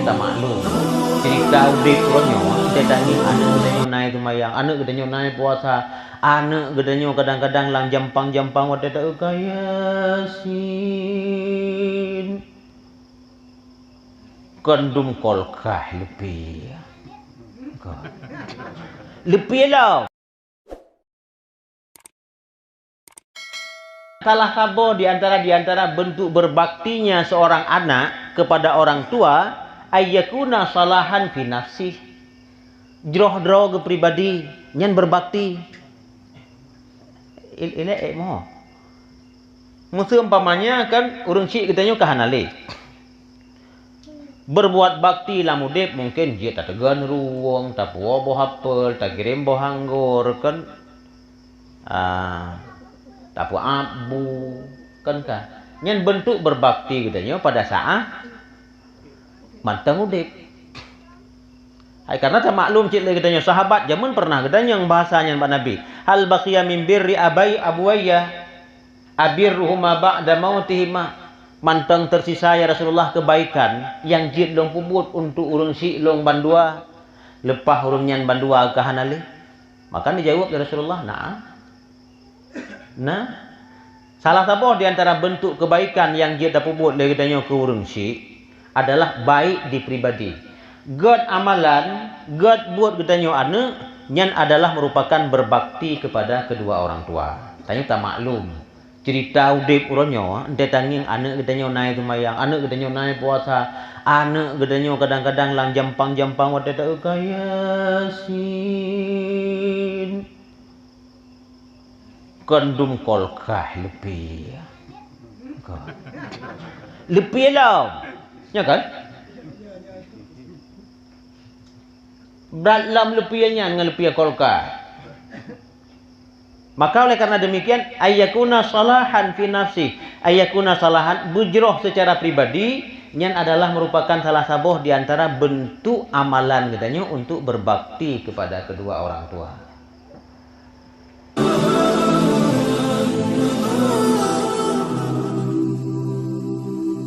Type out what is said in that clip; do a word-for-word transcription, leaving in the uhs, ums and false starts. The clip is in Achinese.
Tamaklum, cerita udeb uroe nyoe, teutangieng aneuk geutanyoe na seumayang, aneuk geutanyoe na puasa, aneuk geutanyoe kadang-kadang lam jampang-jampang watée ta-, ka Yasin. Kon dum kolkah leupie. Ka. Leupie lom. Salah saboh di antara, di antara bentuk berbaktinya seorang anak kepada orang tua, ayyakuna salahan fi nafsih. Jroh droe geupribadi nyan berbakti. Il-, ilée, eh, moh. Meuseumpamanya kan ureuëng syiek geutanyoe ka hana lé. Berbuat bakti lam udeb mungken jeuet tateugon ruwong, tapuwoe boh apel, takirém boh anggor, kan? Ah, tapeuab bu, kan ka? Nyan bentuk berbakti geutanyoe pada saat mantong udeb. Hai, karena tamaklum cit lé geutanyoe, sahabat jameun pernah geutanyong bahasa nyan bak Nabi, "Hal baqiya min birri abai abuwayya?" Abirruhuma ba'da mautihima, mantong tersisa, ya Rasulullah, kebaikan nyang jeuet lôn peubuet untuk ureuëng syiek lôn bandua, leupah ureuëng nyan bandua ka hana lé? Maka neujaweueb lé Rasulullah, "Na'am." Nah, salah saboh di antara bentuk kebaikan nyang jeuet tapeubuet lé geutanyoe keu ureuëng syiek adalah baik di pribadi. Gét amalan, gét buet geutanyoe aneuk, nyan adalah merupakan berbakti kepada kedua orang tua. Tanyoe tamaklum, cerita udeb uroe nyoe, teutangieng aneuk geutanyoe na seumayang, aneuk geutanyoe na puasa, aneuk geutanyoe kadang-kadang lam jampang-jampang watée ta-, ka Yasin. Kon dum kolkah leupie. Ka. Leupie lom. Nya kan? Brat lom leupie nyan ngon leupie kolkah. Maka oleh karena demikian, ayyakuna salahan fi nafsi, ayyakuna salahan beujroh secara pribadi, nyan adalah merupakan salah saboh di antara bentuk amalan geutanyoe untuk berbakti kepada kedua orang tua.